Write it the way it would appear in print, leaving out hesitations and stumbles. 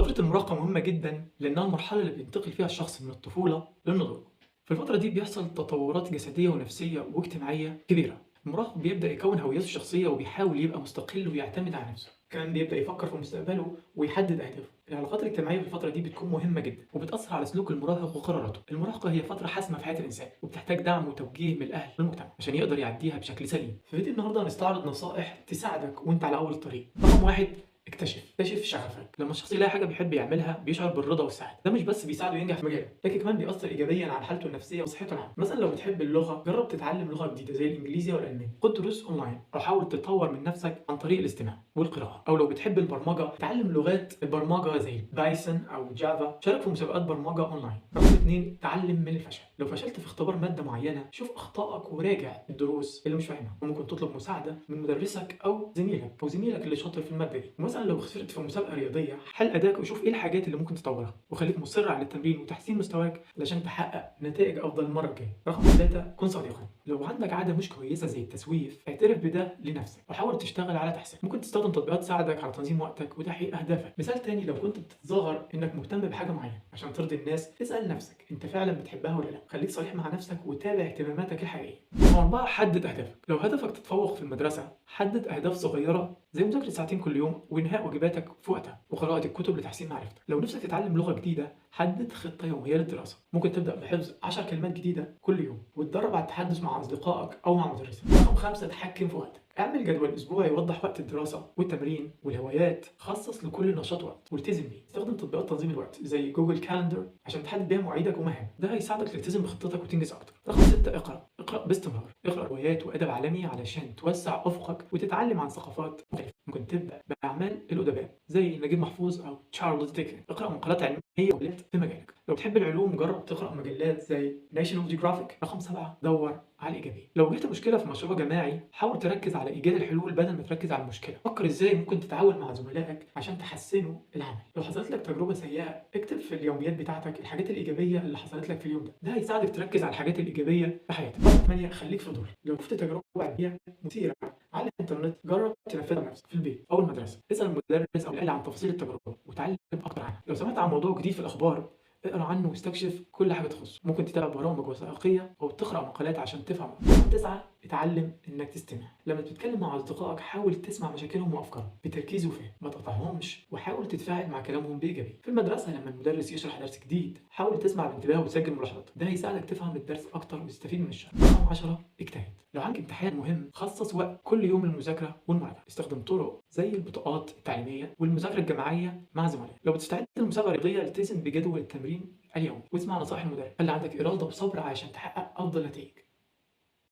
فترة المراهقة مهمة جدا لأنها المرحلة اللي بينتقل فيها الشخص من الطفولة للنضوج. في الفترة دي بيحصل تطورات جسدية ونفسية واجتماعية كبيرة. المراهق بيبدأ يكون هويته الشخصية وبيحاول يبقى مستقل ويعتمد على نفسه، كمان بيبدأ يفكر في مستقبله ويحدد أهدافه. العلاقات الاجتماعية في الفترة دي بتكون مهمة جدا وبتأثر على سلوك المراهق وقراراته. المراهقة هي فترة حاسمة في حياة الإنسان وبتحتاج دعم وتوجيه من الأهل والمجتمع عشان يقدر يعديها بشكل سليم. في فيديو النهاردة هنستعرض نصائح تساعدك وانت على أول الطريق. رقم 1، اكتشف شغفك. لما الشخص يلاقي حاجة بيحب يعملها بيشعر بالرضا والسعادة. ده مش بس بيساعده ينجح في مجاله، لكن كمان بيأثر ايجابيا على حالته النفسية وصحته العامة. مثلا لو بتحب اللغة جرب تتعلم لغة جديدة زي الانجليزي او الالماني، خد دروس اونلاين او حاول تطور من نفسك عن طريق الاستماع والقراءة. او لو بتحب البرمجة تعلم لغات البرمجة زي Python او Java، شارك في مسابقات برمجة اونلاين. رقم 2، تعلم من الفشل. لو فشلت في اختبار مادة معينة شوف اخطائك وراجع الدروس اللي مش فاهمها، وممكن تطلب مساعدة من مدرسك او زميلك اللي شاطر في المادة دي. مثلا لو خسرت في مسابقة رياضية حل ادائك وشوف ايه الحاجات اللي ممكن تطورها، وخليك مصر على التمرين وتحسين مستواك علشان تحقق نتائج افضل المرة الجاية. رقم 3، كن صديقا. لو عندك عادة مش كويسة زي التسويف اعترف بده لنفسك وحاول تشتغل على تحسين. ممكن تستخدم تطبيقات تساعدك على تنظيم وقتك وتحقيق اهدافك. مثال تاني، لو كنت بتتظاهر انك مهتم بحاجة معينة عشان ترضي الناس اسال نفسك انت فعلا بتحبها ولا لا. خليك صريح مع نفسك وتابع اهتماماتك الحقيقية. رقم 4، حدد اهدافك. لو هدفك تتفوق في المدرسة حدد اهداف صغيرة زي مذاكرة ساعتين كل يوم وانهاء واجباتك في وقتها وقراءة الكتب لتحسين معرفتك. لو نفسك تتعلم لغة جديدة حدد خطه يومية للدراسة. ممكن تبدا بحفظ 10 كلمات جديدة كل يوم وتدرب على التحدث مع اصدقائك او مع مدرسك. رقم 5، تحكم في وقتك. اعمل جدول اسبوعي يوضح وقت الدراسة والتمرين والهوايات، خصص لكل نشاط وقت والتزم بيه. استخدم تطبيقات تنظيم الوقت زي Google Calendar عشان تحدد بيها مواعيدك ومهامك، ده هيساعدك تلتزم بخطتك وتنجز اكتر. رقم 6، اقرا باستمرار. اقرا روايات وادب عالمي علشان توسع افقك وتتعلم عن ثقافات مختلفة. ممكن تبدا باعمال الادباء زي نجيب محفوظ او تشارلز ديكنز. اقرا مقالات علمية ومجلات في مجالك. لو بتحب العلوم جرب تقرا مجلات زي National Geographic. رقم 7، دور على الايجابية. لو واجهت مشكلة في مشروع جماعي حاول تركز على ايجاد الحلول بدل ما تركز على المشكلة. فكر ازاي ممكن تتعاون مع زملائك عشان تحسنوا العمل. لو حصلت لك تجربه سيئه اكتب في اليوميات بتاعتك الحاجات الايجابية اللي حصلت لك في اليوم ده، ده هيساعدك تركز على الحاجات الايجابية في حياتك. رقم 8، خليك فضولي. لو شفت تجربه علمية مثيرة على الانترنت جرب تنفذها بنفسك في البيت او المدرسة. اسال المدرس او الاهل عن تفاصيل التجربة وتعلم اكتر عنها. لو سمعت عن موضوع جديد في الاخبار اقرا عنه واستكشف كل حاجة تخصه. ممكن تتابع برامج وثائقية او تقرا مقالات عشان تفهم. رقم 9، اتعلم انك تستمع. لما تتكلم مع اصدقائك حاول تسمع مشاكلهم وافكارهم بتركيز وفهم، ما تقطعهمش وحاول تتفاعل مع كلامهم بايجابية. في المدرسة لما المدرس يشرح درس جديد حاول تسمع بانتباه وتسجل ملاحظاتك، ده هيساعدك تفهم الدرس اكتر وتستفيد من الشرح. رقم 10، اجتهد. لو عندك امتحان مهم خصص وقت كل يوم للمذاكره والمراجعه. استخدم طرق زي البطاقات التعليمية والمذاكرة الجماعية مع زملائك. لو بتستعد لمسابقه رياضية التزم بجدول التمرين اليومي واسمع نصائح المدرب. خلي عندك اراده وصبر عشان تحقق افضل نتائج.